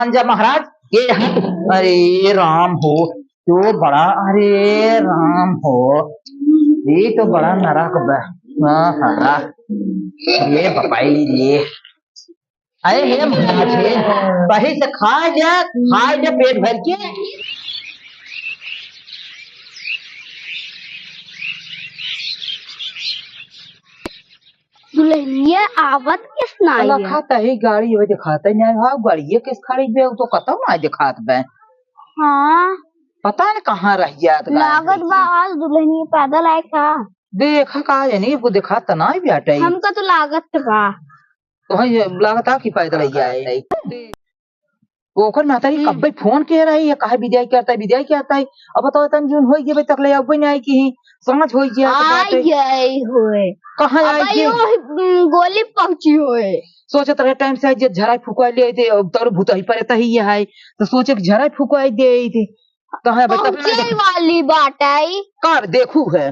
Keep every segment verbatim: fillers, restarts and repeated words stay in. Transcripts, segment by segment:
जा महाराज, ये है। अरे राम हो, तो बड़ा, अरे राम हो, ये तो बड़ा नरक बा। हाँ, हाँ। ये बपाई रे। अरे हे महाराज, हे, सही से खा जा, खा जा पेट भर के। दुल्हनिया आवत किस ना साला है? खाता ही गाड़ी, वो दिखाता ही नहीं, हाँ, गाड़ी ये किस खड़ी बे, वो तो कतौ ना दिखात बे। हाँ। पता नहीं कहाँ रह गया तो गाड़ी लागत बा लेके। आज दुल्हनिया पैदल आए का? देखा का जानी, वो दिखात ना भी आटे। हमका तो लागत बा। तो है, ये लागत आ कि पैदल ही आए। ओकर महतारी हम्म। कब्बे फोन के रही है, काहे विदाई करता है, विदाई करता है। अब बताओ, तन जून होई गए, तक ले अब नहीं आई कि सांझ होई गया तो आई बाटे। गई होए। कहाँ अब आई आई गए? वो, हम्म, गोली पहुंची होए। सोचत रहे टाइम से आज ये झराई फुकवा ले आते, अब तोर भूत ही परे तही ये है, तो सोचे कि झराई फुकवा दे आते। कहाँ है भाई? तब पहुंचे वाली बात आई। कब देखू है?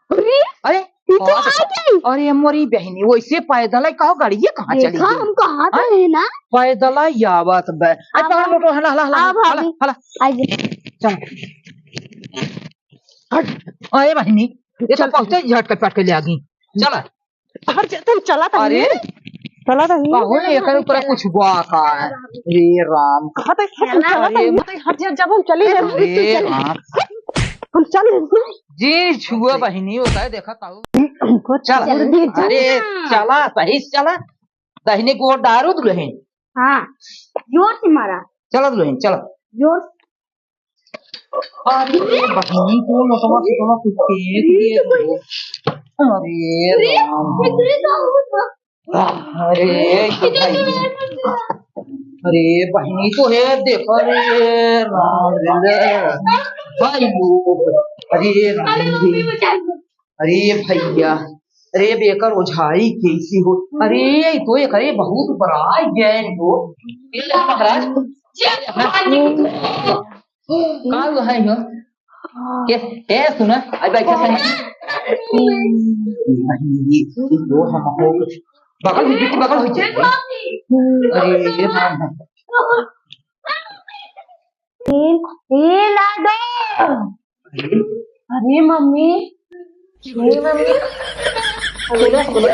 अरे, अरे, ई तो बाप आ रे। गई। अरे मोरी बहनी, वैसे पैदल है, कहो गाड़ी ये कहाँ चली देखा, गई? हम कहाँ हाँ? थे ना? पैदल है, या बात बे। अरे, अब पकड़ हम, लोटो, हला, हला, हला, आ हला, भाभी। हला। आ गई। चल। हट। अरे बहनी, ये तो चल। पहुँचे झट के पट के ले आ गई। चला। हट जा, तुम चला था अरे? नहीं? चला था नहीं? कहो, एकर ऊपर कुछ बा का? रे राम। हट, हट, चला था अरे। नहीं? हट जा, जब हम चले जाए, अरे तू चल। राम। हम चल। जी छुआ बहिनी होता है, देखा ताऊ। हमको चल। छोड़ दे, जा। अरे, चला, सही से चला। दहिने गोड़ डारू दुल्हन। हाँ, जोर से मारा। चला दुल्हन, चला। जोर से। अरे, बहिनी को लोटवा से थोड़ा कुछ तेज दिए दो। अरे, राम। अरे, भाई। अरे, बहिनी तो है, देखो रे, राम रे। भाई लोग, अरे, राम जी। अरे भैया, अरे बेकर ओझाई कैसी हो? अरे, ये तो एक, अरे, बहुत बड़ा ज्ञान हो। ये महाराज, का हुआ है यो? के, ए, सुना, आई बैठा है। नहीं, ये, ये तो हम हो। बगल हो, बिल्कुल बगल हो जाए। अरे, ये नाम है। ए, ए, लाडो। अरे मम्मी, ए मम्मी। सुनो, सुनो।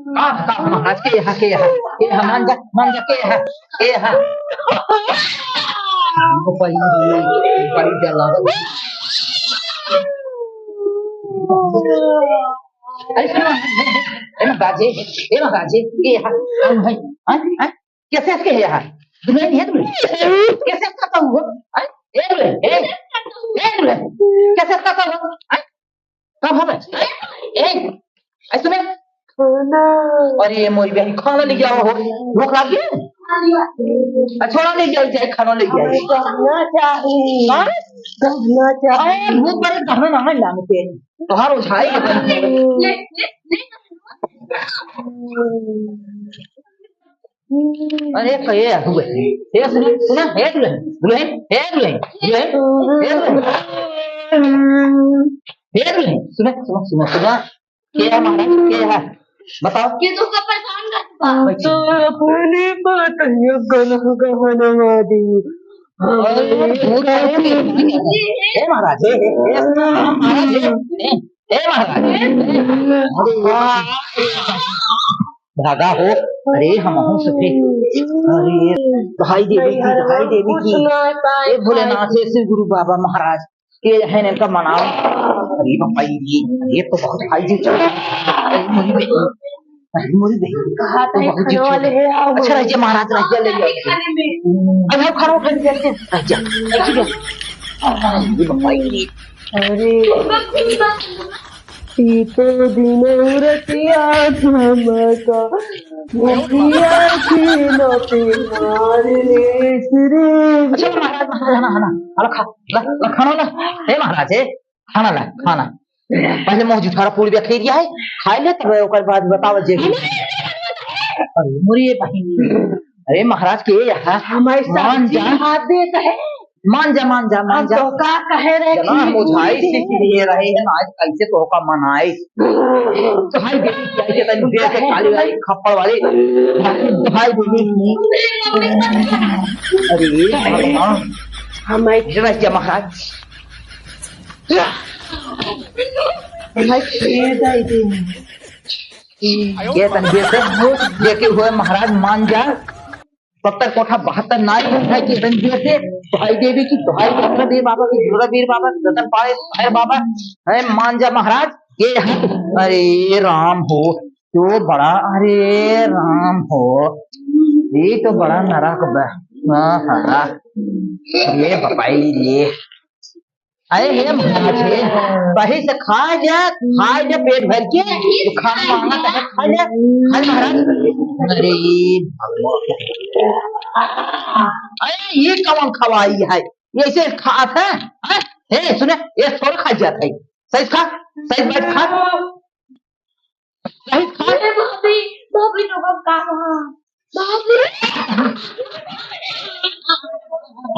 का, का, महाराज, के यहाँ, के यहाँ, के यहाँ, मान जा, मान जा, के यहाँ, के यहाँ। हमको परी, परी डर लगा। अरे सुनो, ए महाराज, ए महाराज, के यहाँ, हम हैं, हैं, हैं? कैसे इसके है यहाँ? दुल्हन है दुल्हन। कैसे इसका कब हुआ? हैं? ए दुल्हन, ए, ए दुल्हन, कैसे इसका कब हुआ? हैं? कब हवे? ए, ए सुने। खाना। अरे मोरी बहन, खाना ले जाओ हो। भूख लग गई? आ, छोड़ा, ले जाओ, जाए खाना ले जाओ। हमें गहना चाहिए। हाँ? गहना चाहिए। अरे भूत बड़े गहना ना है लाने के। तोहार उठाई। अरे, कहे हुए। हे सुने, सुने, हे दुल्हन, दुल्हन, हे दुल्हन, दुल्हन, हे दुल्हन। हे दुल्हन, सुने, सुने, सुने, सुने। के है महाराज, के है? बताओ। ये तो उसको परेशान कर चुका। हम तो अपनी बात ये गलत गहना दी। अरे, भूत है। हे महाराज, हे, हे, हे, महाराज, हे, हे, हे महाराज, हे, हे। अरे, वाह। भागा हो। अरे, हमहू सफे। अरे, भाई देवी की, भाई देवी की। ए भोलेनाथ, हे शिव गुरु बाबा महाराज, के है इनका मनाओ। अरे बापा रे, अरे तो बहुत भाई जी। अरे मोरी बहन, अरे मोरी बहन। कहा तो बहुत जी। अच्छा, रह जा महाराज, रह जा, ले जा। अरे हम खाना उठा के चलते हैं। रह जा, रह जा। अरे बापा रे। अरे। ई तो दिन औरतिया झमका, मुखिया की नौकरी मार ले श्री। अच्छा, महाराज, महाराज, खाना, खाना, खाना, खा, ला, ला, खाना ला। हे महाराज, हे, खाना ला, खाना। पहले मुँह जुठारा पूरी खा लिया है, खाई ले, तब ओकर बाद बतावा जे। अरे, मोरी बहिनी। अरे, महाराज के यहाँ हमारे मान साथ जी जान। हाथ देता है। मान जा, मान जा, मान हम जा। तो का कहे रहे जना कि हम उठाई से लिए रहे हैं, आज कैसे तो का मनाई। तो हाय बेटी, क्या के तनी देर से काली वाली, खप्पड़ वाली। हाय बेटी। अरे, भगवान। हम आई जरा क्या महाराज? हम आई ये तनी देर से, देखे हुए महाराज मान जा। सत्तर कोठा बहत्तर नाई है कि रंजिया से दुहाई देवी की, दुहाई करता दे बाबा की, जोड़ा वीर बाबा, रतन पाए साहेब बाबा, है मान जा महाराज। ये है, अरे राम हो, तो बड़ा, अरे राम हो, ये तो बड़ा नरक बा। हाँ, हाँ, ये बताई, ये अरे हे महाराज, हे, सही से खा जा, खा जा पेट भर के, जो खाना मांगा था, खा जा, खा जा महाराज। अरे भगवान। अरे ये कौन खवाई है? ये ऐसे खात है? हाँ? हे, सुने, ये थोड़ा खा जाता है। सही खा, सही बैठ खा। सही खा। अरे भाभी, भाभी लोग अब कहाँ? भाभी।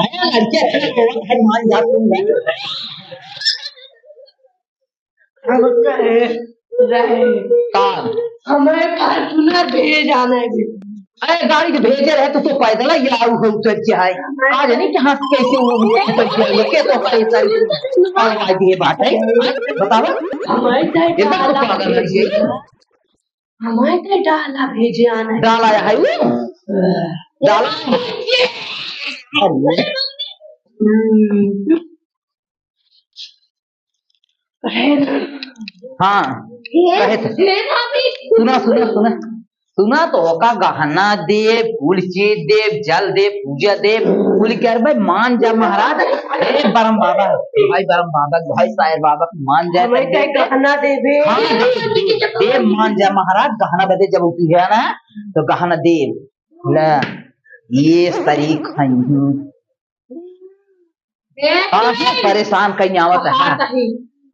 अरे लड़के, अरे हनुमान जा तुम। हम कहे रहे। का? हमें Fortuner भेज आने दे। अरे गाड़ी के भेजे रहे तो, तो पैदल ही आऊ हो उतर के आए। आज नहीं कि हाथ कैसे वो उतर के आए, के तो पैसा और आज ये बात है। बताओ। हमारे साथ ये बात तो पागल है ये। हमारे तो डाला भेजे आना है। डाला आया है वो? डाला? हम्म। हाँ। हे, कहे थे। हे भाभी। सुना, सुना, सुना। सुना तो ओका गहना देब, कुल चीज देब, जल देब, पूजा देब, कुल करबे, मान जा महाराज। हे बरम बाबा, भाई बरम बाबा, भाई सायर बाबा, मान जा। हमें तो गहना देबे। हाँ, देब, देब, देब, मान जा महाराज, गहना बदे जब उठी है ना, तो गहना देब। ले, ये शरीक है। ए, हाँ, ए, परेशान कहीं आवत है। हाँ।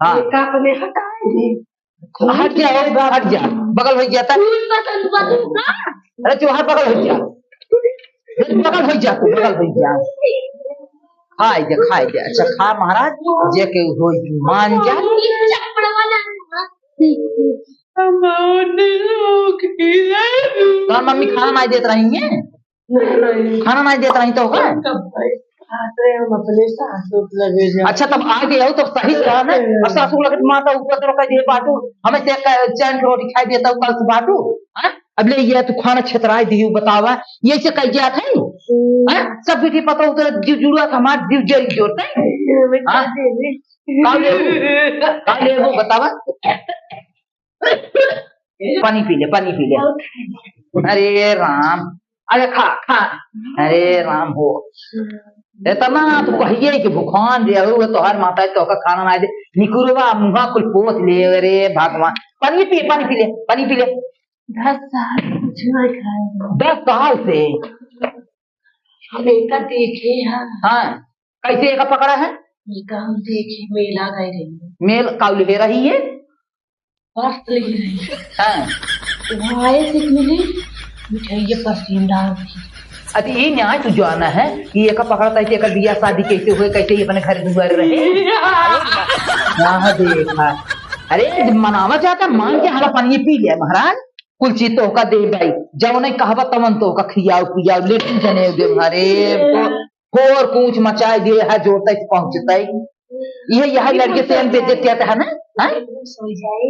हाँ। ये का अपने हटाए दे। हट जा, हट जा, बगल हो जाता। तू इनका तलुआ दूंगा। अरे, तू हट, बगल हो जा। बगल हो जा, तू बगल हो जा। खाए दे, खाए दे। अच्छा, खा महाराज, जे के हो मान जा। ये चप्पड़ वाला है। हम और नहीं लोग की। तोर मम्मी खाना नहीं देत रही है? नहीं। खाना नहीं देत रही तो का? कब भाई? खाते हम अपने सासू के लगे जाओ। अच्छा, तब आ गए हो तो सही से रहा ना। अब सासू लगे माता ऊपर तो कह दिए बाटू, हमें से एक चैन की रोटी खाई देता हूँ कल से बाटू। हाँ? अब ले ये तू खाना छेतराई दियो, बतावा, ये से कह गया था? हाँ? सब बेटी पता उतर जीव जुड़वा था, हमार जीव जरी जोड़ता है। हाँ? का लेबू? का लेबू, बतावा? पानी पी ले, पानी पी ले। अरे राम, अरे खा, खा। अरे राम हो, इतना तू कहिए कि भूखान जे हो, तोहर माता तोहका खाना ना दे, निकुरवा मुँहा कुल पोत ले रे भगवान। पानी पी, पानी पी ले, पानी पी ले। दस साल कुछ ना खाए। दस साल से? हम एका देखे हैं। हाँ, कैसे एका पकड़ा है? एका हम देखे, मेला गए रही। मेल काउ ले रही है? पर्स ले रही। हाँ। वहाँ आए से मिली, मिठाई ये पर्स में डाल दी। अरे ये न्याय तू जाना है कि एका पकड़ता है कि एकर बियाह शादी कैसे हुए, कैसे ये अपने घर दुआर रहे। हाँ, देखा। अरे, मनावा चाहता, मान के हमारा पानी पी लिया महाराज। कुल चीज तोहका देब भाई, जौने कहबा तवन तोहका खियाउ पियाउ, लेकिन जने दे हरे तो फोर पूछ मचाए दिए है, जोर तक पहुँचते। ये, यह लड़के से हम बेइज्जत किया था ना, हाँ? सो जाए।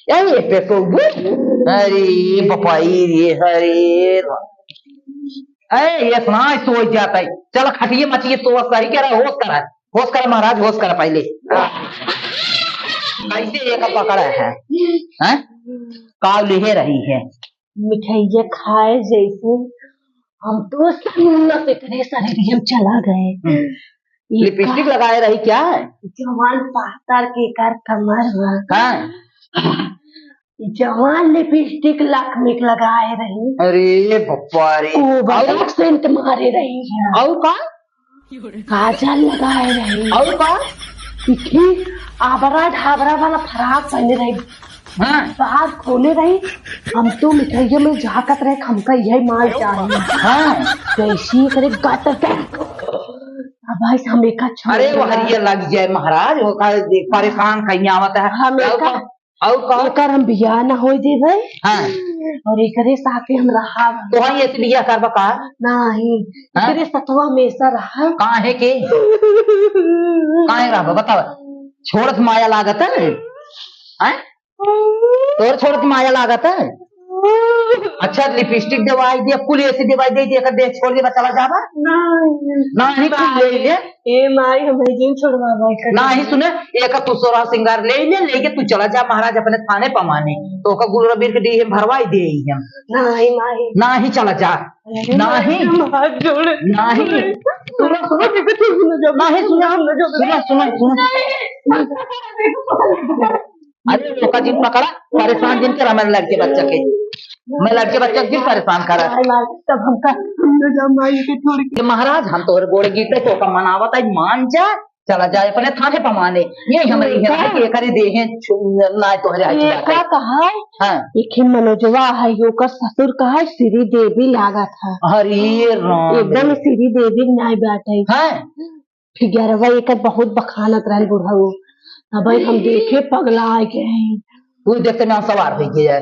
यही पे को वो? अरे बपाई रे, हरे रा-, ए, ये सुना, सो जाता है। चल खटिए मचिए, तो सही कह रहा, होश करा, होश करा महाराज, होश करा पहले। कैसे ये का पकड़ा है, हैं? काव लिहे रही है। मिठाइया खाए जैसे हम तो सन्नत इतने शरीर हम चला गए। हम्म। ये लिपस्टिक का लगाए रही क्या? जवान पातर के कर कमर बा। हाँ। जवान लिपस्टिक लखमिक लगाए रही। अरे बप्पा रे। ओ और? बड़ा सेंट मारे रही है। और का? काजल लगाए रही। और का? इतनी आबरा ढाबरा वाला फ्रॉक पहने रही। हाँ। बाहर खोले रही, हम तो मिठाइयों में झांकत रहे, हमका यही माल चाहिए। हाँ। जैसी करे गातर के, अब भाई, हम एका छोड़ अरे, वो देना। हरिया लग जाए महाराज, वो का देख, परेशान कहीं आवत है। हम और एका, का? और का? एकर हम बियाह ना होए देबै। हाँ। और एकरे साथे हम रहा। तो हाँ, ये बियाह करबा का? नहीं, हाँ? एकरे सथवा हमेशा रहा। काहे के? काहे रहबा, बतावा। छोड़त माया लागत है? हैं? तोर छोड़त माया लागत है? अच्छा, लिपस्टिक देवाई दे, कुल ऐसे देवाई दे, दे कर देख, छोड़ दे, चला जाबा? नहीं। नहीं, कुल ले ले। ए माई, हमें जिन छोड़वा भाई कर। नहीं, सुने, एक तू सोरा सिंगार ले ले, लेके तू चला जा महाराज अपने थाने पमाने। तो ओका गुलरबीर के दी हम भरवाई दे ही हम। नहीं माई। नहीं, चला जा। अरे नहीं। माई, हम हाथ जोड़े। नहीं। सुनो, सुनो। नहीं, सुनो। सुनो, सुनो, सुनो। अरे, ओका जिन पकड़ा, परेशान जिन करा मेरे लड़के बच्चा के। मैं लड़के बच्चा के जिन परेशान करा। माई, माई, तब हमका, हम न जा माई के छोड़ के। ये महाराज, हम तोहरे गोड़े गिरते, तोका मनावत है, मान जा, चला जाए अपने थाने पमाने। ये हमरे यहाँ है कि एकरे देहे छु-, ना तोहरे हाथ ये बात है। का कहा है? हाँ। एक ही मनोजवा है, ओकर ससुर का है, श्री देवी लागत है। अरे राम एकदम रे। श्री देवी नाई बाटे। हाँ। फिगरवा एकर बहुत बखानत रहन बुढ़ऊ। तबे हम देखे पगला गए। तू देखते में हम सवार हो गए।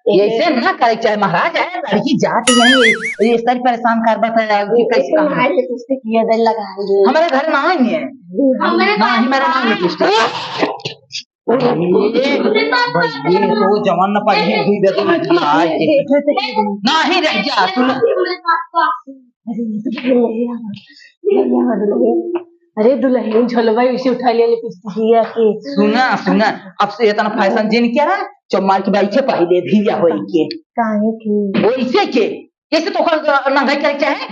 ए ऐसे ना करे चाहे महाराज है, लड़की जात नहीं, ये सारी परेशान कर बता कि कैसे काम है। मारे कुछ किया दे लगा दे। हमारे घर ना आई है। हमारे ना ही मेरा नाम लिपस्टिक। ये, भाई, ये तो जवान ना पाई है, हुई बेगम ना आई है। ना ही रह गया, सुन। अरे, दुल्हन, दुल्हन। अरे, दुल्हन, झोलवा इसे उठा लिया, लिपस्टिकिया के। सुना, सुना, अब से इतना फैशन जिन क्या है? चमार की बाई के पहले भिया होई के। काहे के? वैसे के? कैसे तो कर, नंगा क्या चाहे?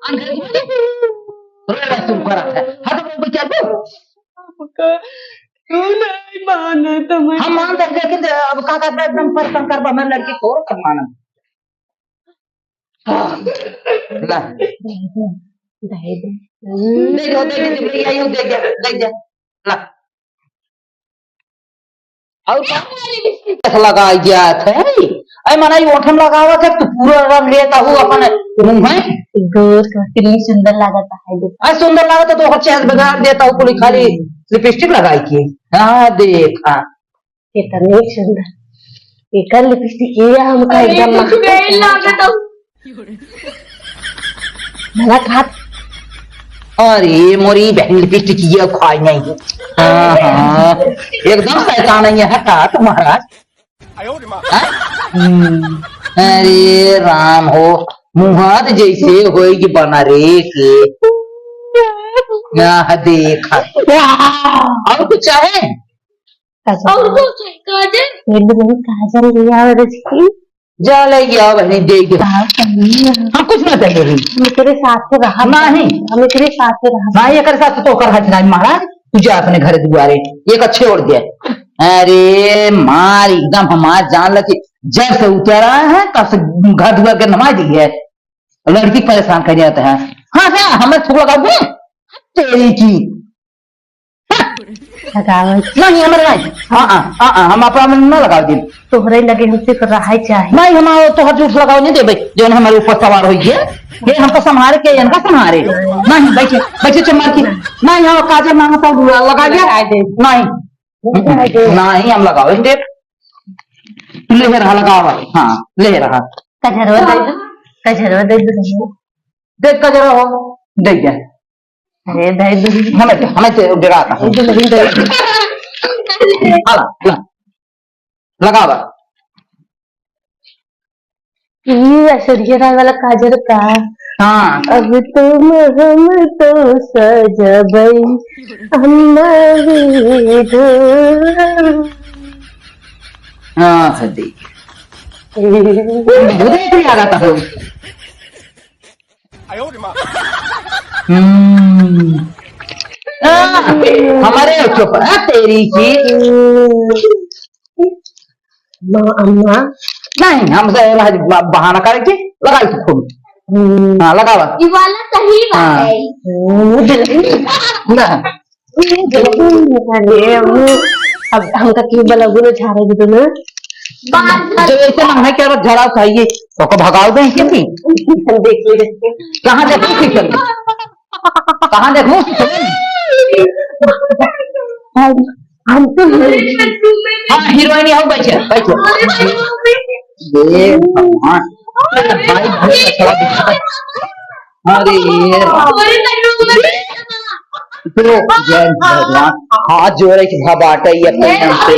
अंधे को रोना शुरू करा है। हट, वो क्या तू? तू नहीं मानत, हम हम मान दे, लेकिन अब का करबा, एकदम परेशान करबा, मैं लड़की को और कर मानब। हाँ। ला। दे दे। दे दे। दे दे, दे दे, दे दे, दे दे, दे दे। ला। और का? लगाई जात है। ऐ मना, ये ओठम लगावा के तू पूरा रंग लेता हूँ अपन मुंह में। गोर का कितनी सुंदर लागत है, देखो। आ, सुंदर लागत है तो ओकर चेहरा बिगाड़ देता हूँ, पूरी खाली लिपस्टिक लगाई के। हाँ, देखा। कितनी सुंदर। एकर लिपस्टिक ये हमका अरे, एकदम कुछ महकत नहीं है। लागत है। भला खात। अरे, मोरी बहन लिपस्टिक ये खाई नहीं। हाँ, हाँ। एकदम शैतान है, हटा तुम्हारा। हाँ? हम्म। अरे राम हो, मुहात जैसे होई कि बना रे के। आह, देखा। और कुछ चाहे? काजल। और कुछ काजल? ये लो बहन, काजल ले आओ रजनी। जा ले आओ बहनी, दे दे। हाँ, सही है। हम कुछ ना दे रही। हम एकरे साथ रहा। नहीं। हम एकरे साथ रहा। नहीं, एकरे साथ तो ओकर हक नहीं महाराज, तू जा अपने घर दुआरे, एक अच्छे ओढ़ दे। अरे मार एकदम हमार जान लगी, जब से उतरा है तब से घर दुआर के नमाज दी है, लड़की परेशान कर जाता है। हाँ, हाँ, हमें थूक लगा दे, तेरी की। लगावत। नहीं, हमरे नहीं। हाँ, हाँ, हाँ, हाँ, हम अपना में ना लगाव दिन। तोहरे लगे हमसे तो रहाई चाहे। नहीं, हम आओ, तोहर झूठ लगाव नहीं देबे, जौन हमारे ऊपर सवार होई है। ये हमको संभारे के, इनका संभारे। नहीं, बैठे, बैठे चमार की। नहीं, हम काजल मांगो तो लगा दिया। लगा दे। नहीं। लगा दे। नहीं, हम लगाव नहीं देब। तू ले रहा, लगावा। हाँ, ले रहा। कजरवा दे दो। कजरवा दे दो। दे कजरवा हो, दे दे। अरे, दे दो। हमें दे, हमें दे, डराता हूँ। दे दो, दे दो। आला, ला। लगावा। ये ऐश्वर्या राय वाला काजल का। हाँ। अब तुम हम तो सजबै अम्मा वीरू। हाँ, सदी। वो देख लिया था। हम्म। आ, हमारे चुप, आ, तेरी की। माँ, अम्मा। नहीं, हमसे राज ब-, बहाना करे के, लगाई तू खूब। हम्म। हाँ, लगावा। ये वाला सही बात हाँ। है। हम्म। ना। अरे, अब हमका क्यों बलगुन झाड़े दे दो ना? बात जब ऐसे मांगना क्या बात झड़ा उठाइए, तो को भगाओ दे इनके भी। देख ले, देख ले। कहाँ जाके ठीक कर ले? कहाँ देखूं? हम, हम तो हीरो। हाँ, हीरोइन यहाँ बैठे, बैठे। ये भगवान। अरे भाई, बहुत अच्छा लगा। अरे ये राम। तो जय भगवान। हाथ जोड़े के बाटे, ये अपने नाम से।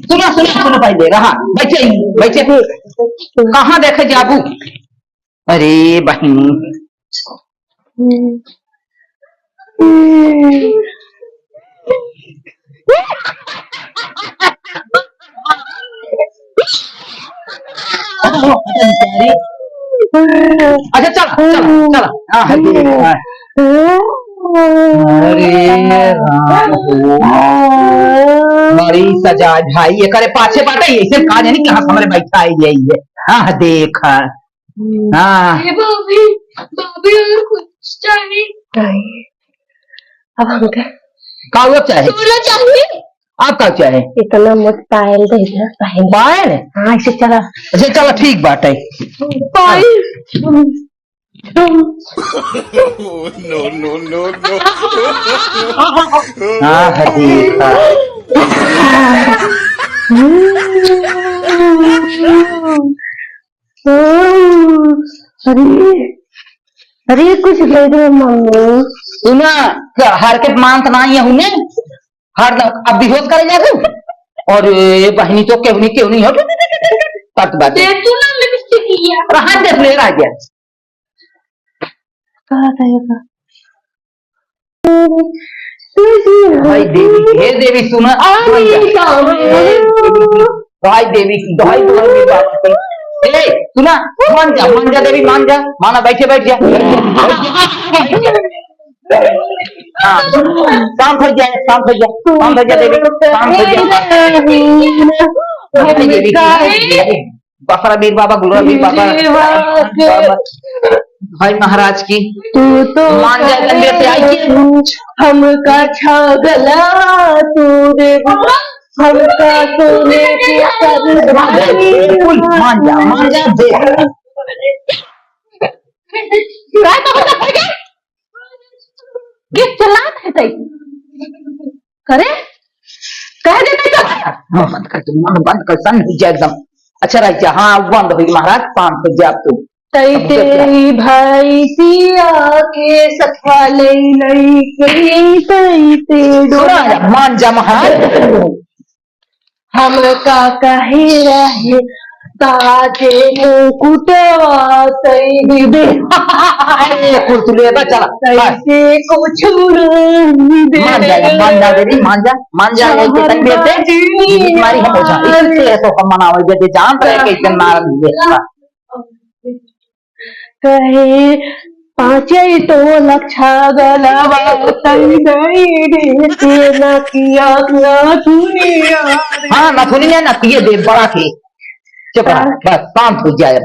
सुना, सुना, सुना भाई, दे रहा। बैठे, बैठे। कहाँ देखे जाबू? अरे बहिनी। अच्छा, चल, चल, चल। हाँ, हाँ, ठीक है, हाँ। अरे राम हो। बड़ी सजा भाई, एकरे पाछे बाटे, ऐसे का जानी कहाँ से हमरे बैठा आई है ये। हाँ, देख। हम्म। हाँ। ए भाभी, भाभी, और कुछ चाहिए? चाहिए। अब हमके का हुआ चाहे? सोना चाहिए। आप का चाहे? इतना मोट पायल दे दे, पायल। पायल? हाँ, ऐसे चला। अच्छा, चला, ठीक बात है। पायल। No, no, no, no। हाँ, हदीका। अरे, अरे, कुछ दे दे मम्मी। सुना, हर के मान तो ना ही है उन्हें। हर दम अब बेहोश करे जाबू। और ये बहिनी तो केहू नहीं, केहू नहीं हो। तत बात है। दे तू ना लिपस्टिक लिया। अरे हाथ देख ले, आ गया। कहा था ये का? भाई देवी, हे देवी सुना, मान जा। भाई देवी, भाई देवी बाबा की। ए, सुना, मान जा, मान जा देवी, मान जा, माना, बैठे, बैठ जा। हाँ, शांत हो जा, शांत हो जा, शांत हो जा देवी, शांत हो जा। भाई देवी, बसरा वीर बाबा, गुलरा वीर बाबा, भाई महाराज की। तू तो मान जा, तंगे से आई के। हमका छागला तू दे, हमका सोने के कर। बिल्कुल, मान जा, मान जा, दे। काय तो बता भाई, ये चलात है तई। करे? कह देते तो। हाँ, बंद कर तू, मुंह बंद कर, सन हो जा एकदम। अच्छा रह जा, हाँ, बंद हो गई महाराज, शांत हो जा तू। तैते अब उतर जा। भैंसिया के सफा ले लई के, तैते सुना डोला। जा, मान जा महाराज। हमका कहे रहे ताजे मुकुटवा तई दे। अरे, कुल तू ले बा, चला, बस। तैसे कुछ नहीं दे। मान जा, मान जा देवी, मान जा, मान जा, ये के तंगे से, ये तुम्हारी हम हो जा। इससे ऐसो हम मनावे, जब ये जान रहे कि इतने नारद मिले। कहे पाँचे तो लक्षा गलवा तई दई रे, तेना किया ना दुनिया रे। हाँ, ना दुनिया ना किए दे बड़ा के। चुप रहा, बस शांत हो जाए।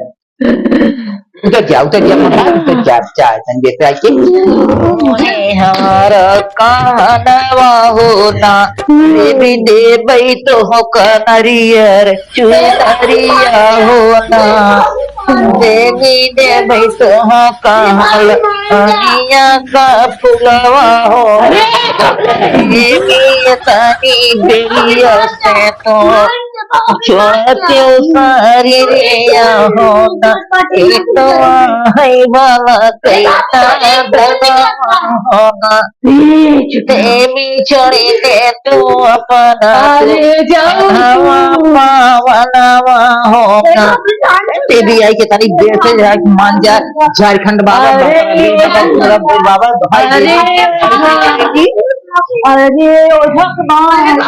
उतर जा, उतर जा, महाराज, उतर जा, जा, तंगे से आके। हमारा कानवा हो ना, देवी देवई तो हो का नरियर। चुनरिया हो ना, देवी देवई तो हो कहल, अनिया का फुलवा हो ना, देवी तनी बेलिया से तो छोड़ते सारी रिया हो ना, एक तो है वाला कैसा धनवा हो ना। ए, चुप रहो। देवी छोड़ी दे तू अपना अरे, जाओ हवा तू। पावनवा हो ना। ए, देवी आई के तनी देर से जाए, मान जा, झारखंड बाबा, अरे, बाबा, बाबा, बाबा, भाई अरे, देवी। भाई, अरे, ओ भगवान।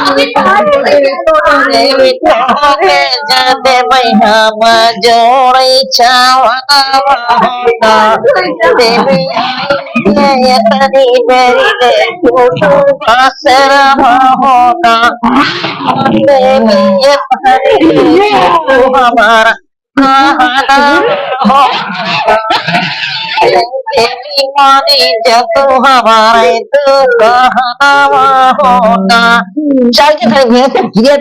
देवी तो हमें जाते भाई हम जोड़ी चावनवा हो ना। देवी ये तनी मेरी दे तू, तू बस रहा होगा। देवी ये तनी तू हमारा कहना हो। देवी मानी जब तू हमारे तू कहना होगा। चल के खड़े हुए हैं, ये